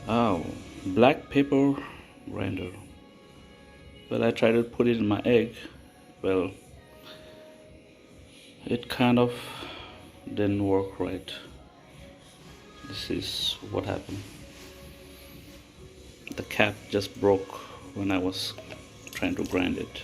Oh, black pepper grinder. Well, I tried to put it in my egg. Well, it kind of didn't work right. This is what happened. The cap just broke when I was trying to grind it.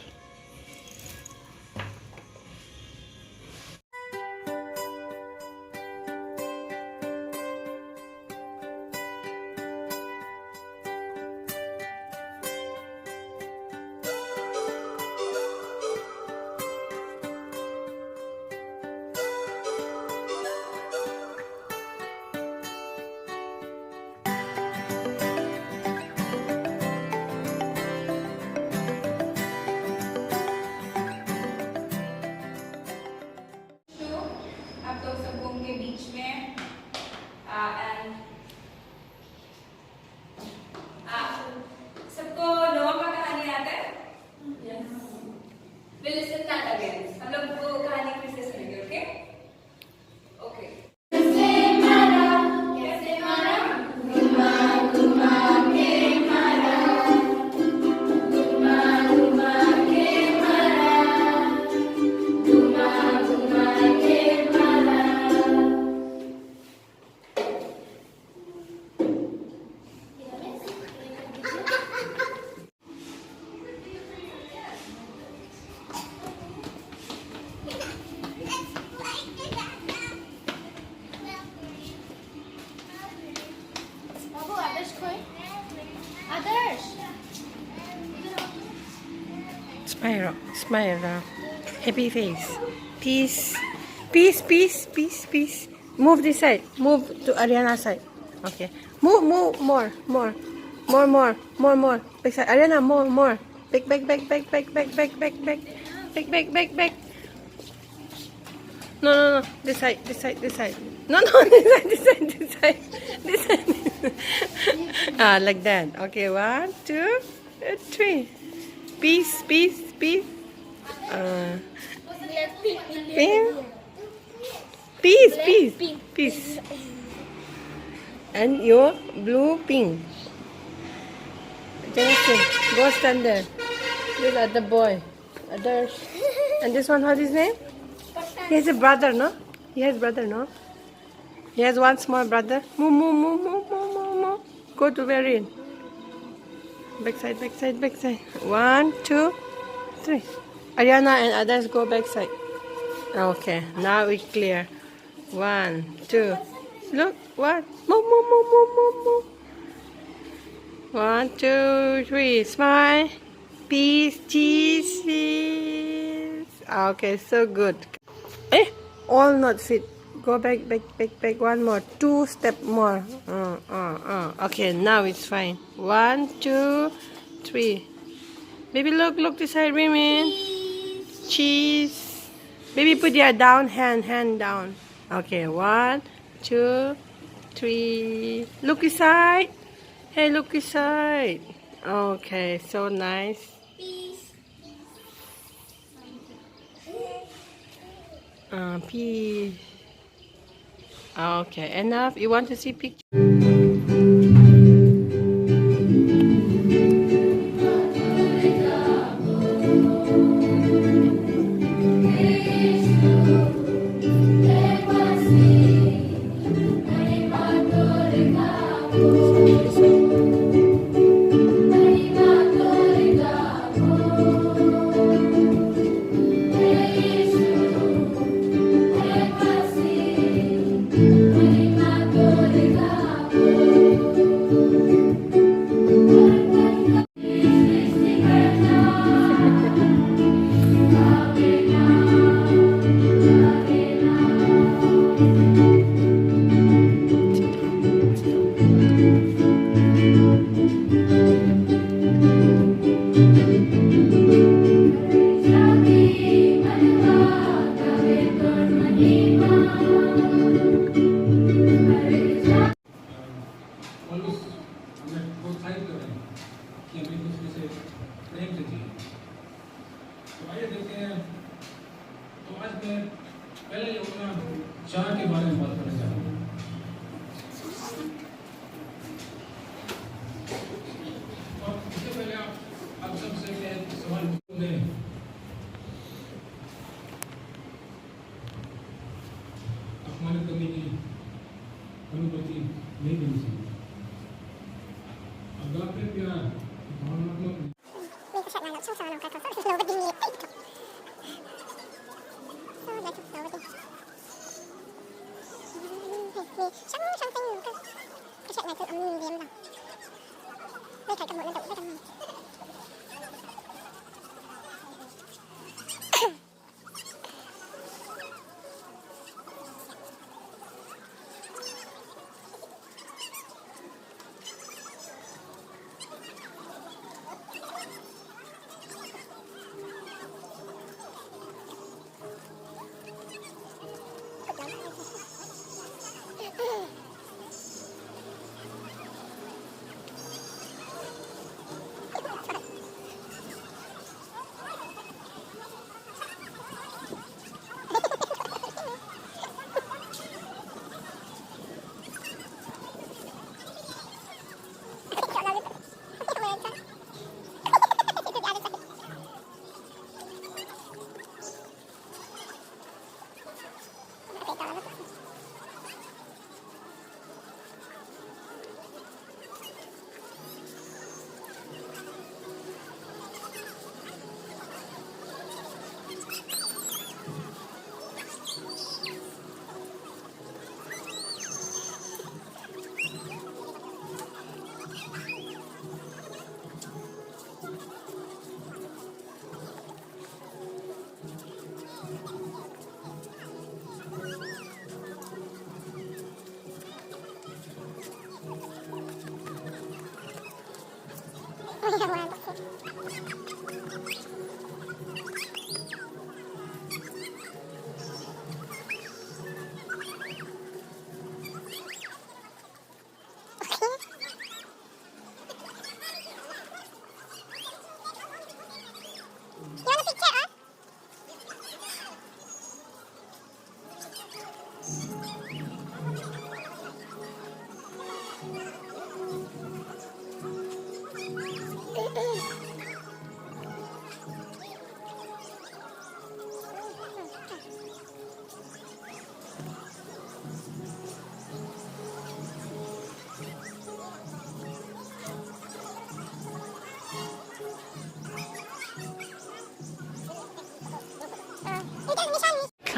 आप लोग सब होंगे बीच में and सबको नोआ का कहानी आता है? We'll listen that again. हम लोग वो कहानी फिर से सुनेंगे, ओके? ओके। कैसे मारा, कैसे मारा, घुमा घुमा के मारा, घुमा घुमा के मारा, घुमा घुमा के मारा। Babu Adarsh খৈ Adarsh. Smile, smile. Happy face. Peace. Peace, peace, peace, peace. Move this side. Move to Ariana side. Okay. Move, move, more, more. More, more, more, more. Back side. Ariana, more, more. Back, back, back, back, back, back, back, back, back. Back, back, back, back. No, no, no. This side, this side, this side. No, no, this side, this side, this side. This side. Ah, like that. Okay, one, two, three. Peace, peace, peace. Peace, peace, peace, peace. And your blue, pink. Jensen, go stand there. Look at the boy. Others. And this one, what's his name? He has a brother, no? He has brother, no? He has one small brother. Move, move, move, move, move, move, move. Go to Verin. Backside, backside, backside. One, two, three. Ariana and others go backside. Okay, now it's clear. One, two. Look, one. Move, move, move, move, move, move. One, two, three. Smile. Peace, cheese, cheese. Okay, so good. Eh, all not fit. Go back, back, back, back. One more. Two step more. Okay, now it's fine. One, two, three. Baby, look, look this side, Rimin. Cheese. Baby, put your down hand, hand down. Okay, one, two, three. Look this side. Hey, look this side. Okay, so nice. Peace. Peace. Okay, enough. You want to see picture? अनुमति नहीं मिल सकती। अगापे प्यार भावनात्मक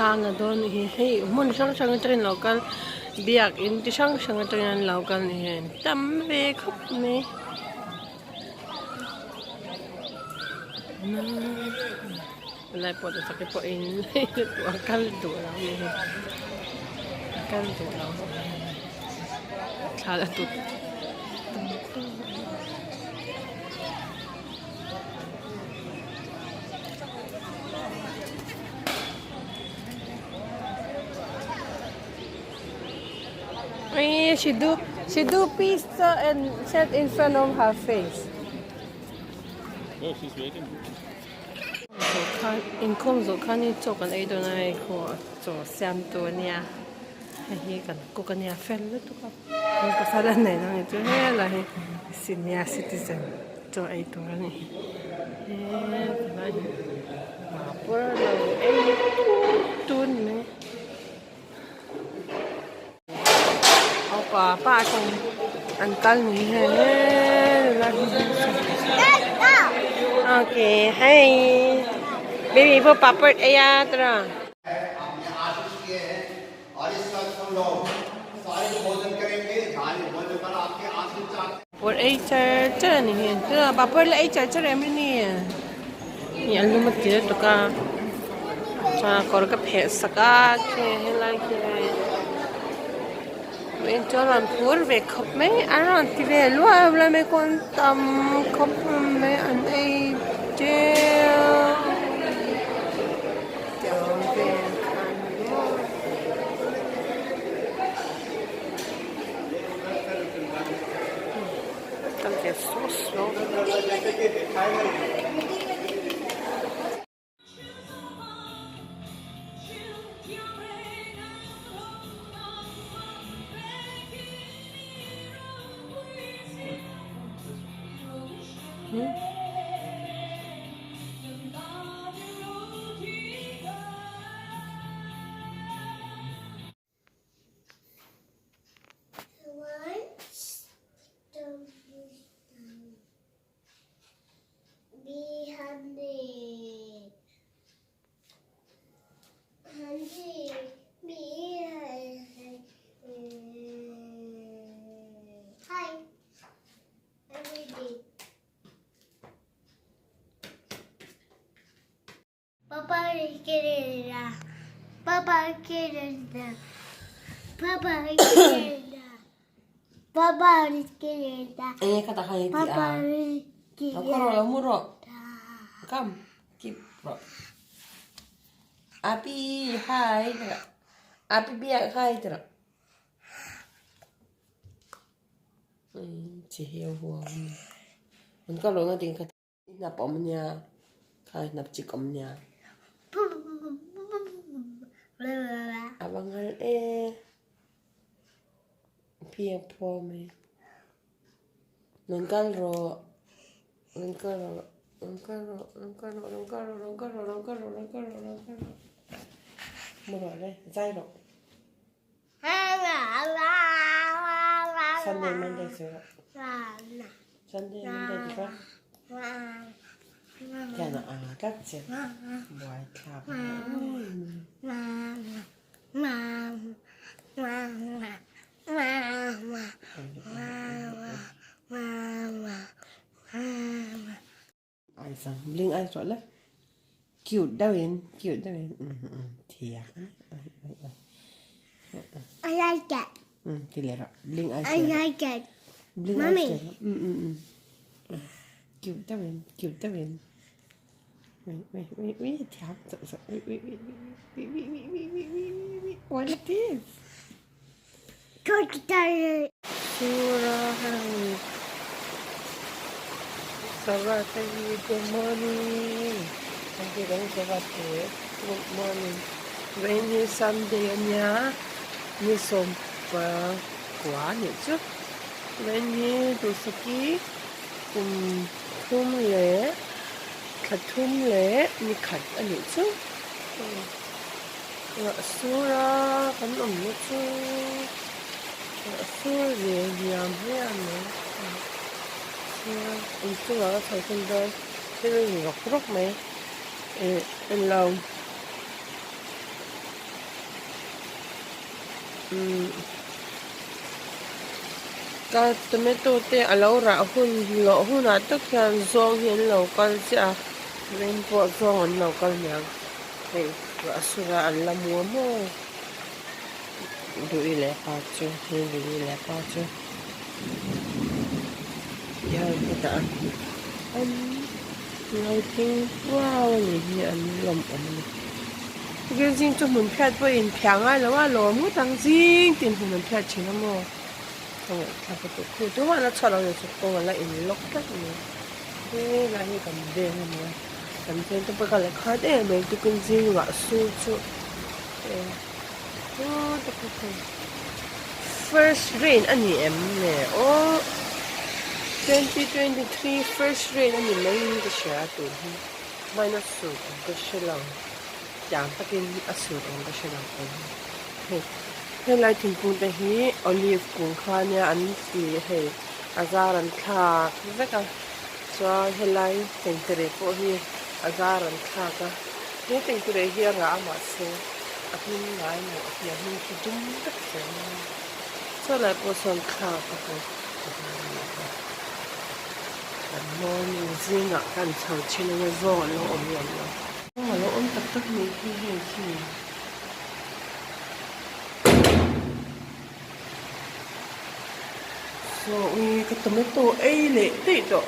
Thla la dawn hi hei hmun hrang hrang atangin lo kal biakin ti hrang hrang atangin an lo kal ni hian tam ve khawp mai helai pawh chu sakhi pawh in a kal duh lo a ni hi a kal duh lo thla la tut. She do she do pizza and set in front of her face. Oh, she's waiting. Inkhawm zawh khan hi chaw kan ei dawn a hei khaw chaw siam tur ania hei hi kan cook ania fel lutuk a pasal a nei ang chu helai hi senior citizen chaw ei tur a ni he vapur lo ei tut tut mai. Opa pa kong an kal ni he Okay, hey. Baby, po papad ei atra. आपने आशीष किए हैं और इस वक्त हम लोग सारे भोजन करेंगे सारे भोजन पर आपके आशीष चाहते Papad ei char char ni he. Tra papad la ei char char em ni. Ni alu ma ti to ka. Cha kor ka phe saka ke helai ke. Min chuan rawn phur ve khawp mai a rawn ti ve luah a lai mai kawn tam khawp mai an ei teuh tiang vel kha a ni maw. Kal ve suau suau. Enge kha takhan i ti a? Lo khaw rawh, lo mu rawh. Come, keep rawh. Api, hi ti rawh. Api biak hi ti rawh. Chi hiau huau a ni. An kal rawh na ding kha. I hnap awm nia, kha i hnap chik awm nia. A va ngal e. Piak phuau mai. Rawn kal rawh, rawn kal rawh, rawn kal rawh, rawn kal rawh, rawn kal rawh, rawn kal rawh, rawn kal rawh, rawn kal rawh, rawn kal rawh. Mu rawh le, zai rawh. Sunday, Monday sawi rawh. Sunday, Monday ti kha. Hian a ang tlat che. Buai thlak Ai sang bling ai rawh le. Cute deuhin, cute deuhin. Thiam. I like it. Ti leh rawh. Bling eyes I like it. Bling Mommy. eyes leh rawh. Cute deuhin, cute deuhin. Wait, wait, wait, wait, thiam chauh chauh. Wait, wait, wait, wait, wait, wait, wait, wait, wait, wait, wait. What is this? Sava te hi good morning an tih reng sava te good morning vawiin hi sunday a nia ni sawmpakua a nih chu vawiin hi duhsaki kum thum leh thla thum leh ni khat a nih chu. Ruah sur a kan awm na chu ruah sur ve hniam hle a ni a inchungah ka chho thun dawn thil a in rawk rawk mai eh englo umm ka tomato te a lo rah hun lawh hunah tak hian zawng hi an lo kal chiah a rain pawh zawng an lo kal niang. Hei ruah sur a an la mu a maw duh i leh pa chu hei duh i leh pa chu hian hetah an lo ding uau a ni hi an lawmawm a ni tikhian zing chu hmun phiat pawhin phiah ngai lo a lawm ngawt ang zing tin hmun an phiat thin a maw ka ngaihthlak a tawh khu tumah la chhuah lo ni chu kawng a la in lock tlat mai helai hi kan veng a ni a. Kan veng te pawh kha khat em mai tukin zing ruah sur chu first rain a ni em le aw 2023 first rain a ni mai in ka hria tun hi hmaina sur awm ka hre lo tiang takin a sur awm ka hre lo tun hi hei helai thingkung te hi olive kung kha ania an ti hei a zar an thlak vek a. Chuan helai tengtere pawh hi a zar an thlak a, he tengtere hi a rah a mahse a hming ngai lo a hming a hming chu dum vek zel mai a, chuan lai pawh sawn thlak a hei a zar a nih kha. Kan morning zingah kan chho thin anga zawng an lo awm lem lo. Zawng a lo awm tak tak nih hi hei khi. Saw ui ka tomato ei leh daih tawh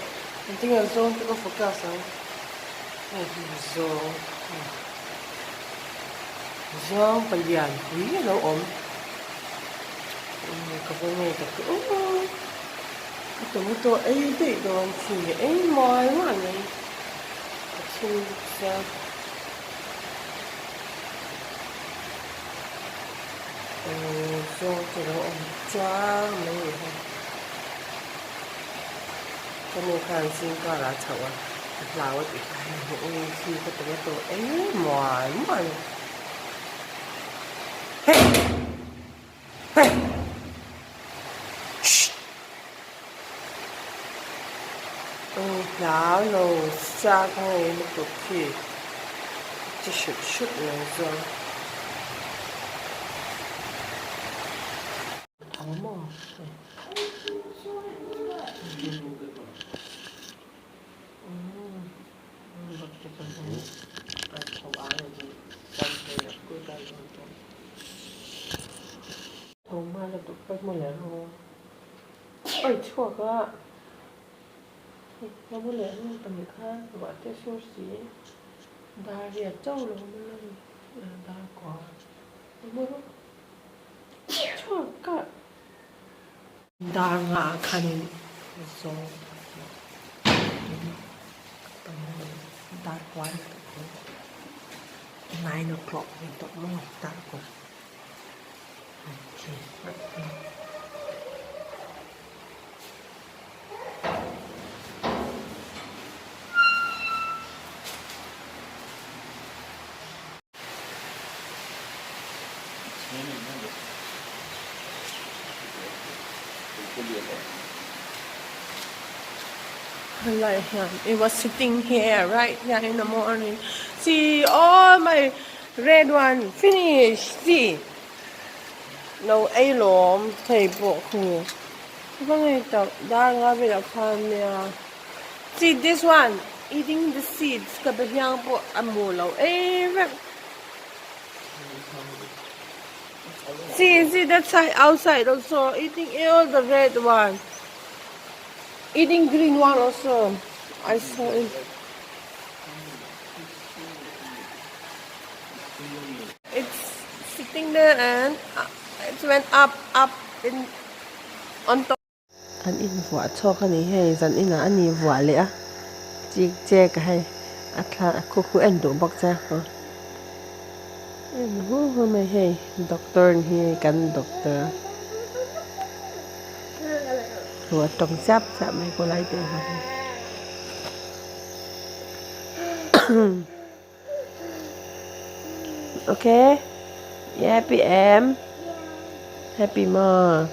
engtin nge zawng te ka focus ang hei hi zawng zawng palian pui a lo awm ka va ngei tak tawh aw ka tomato ei daih dawn khi ei mual mual mai ka chhung chiang. Zawng chu lo awm chiang mai ni hei. Ka nu khan zing karah a chhoh a, a hlau a tih kha hei ui khi ka tomato ei mual mual a. Hey! Hey! Shh! Ui hlau lo sa ka ngei lutuk khi chi hrut hrut mai zawng. Ang maw hei. Oi chhuak a, ka mu leh ang pahnih khan ruah te sur si dar riat chauh lo awm a ni dar kua a mu rawh chhuak a. Dar nga ah khanin zawng dar kua ni tawh ang 9 o'clock ni tawh maw dar kua. Like him. It was sitting here right here in the morning. See all my red one finish. See. Lo ei lawm thei pawh khu. Ka ngei tak dar nga velah khan nia. See this one eating the seeds ka be hiang pawh a mu lo ei vek. See see that side outside also eating all the red one. Eating green one also. I saw it. It's sitting there and uh, it went up, up in on top. An invuah chhuak a ni hei zan inah a ni vuah leh a chik chek a hei a thla a khu khu en duh bawk che a en hu hu mai hei doctor hi kan doctor ruah tawng chiap chiap mai pawh lai te hi. Ok you happy em happy maw.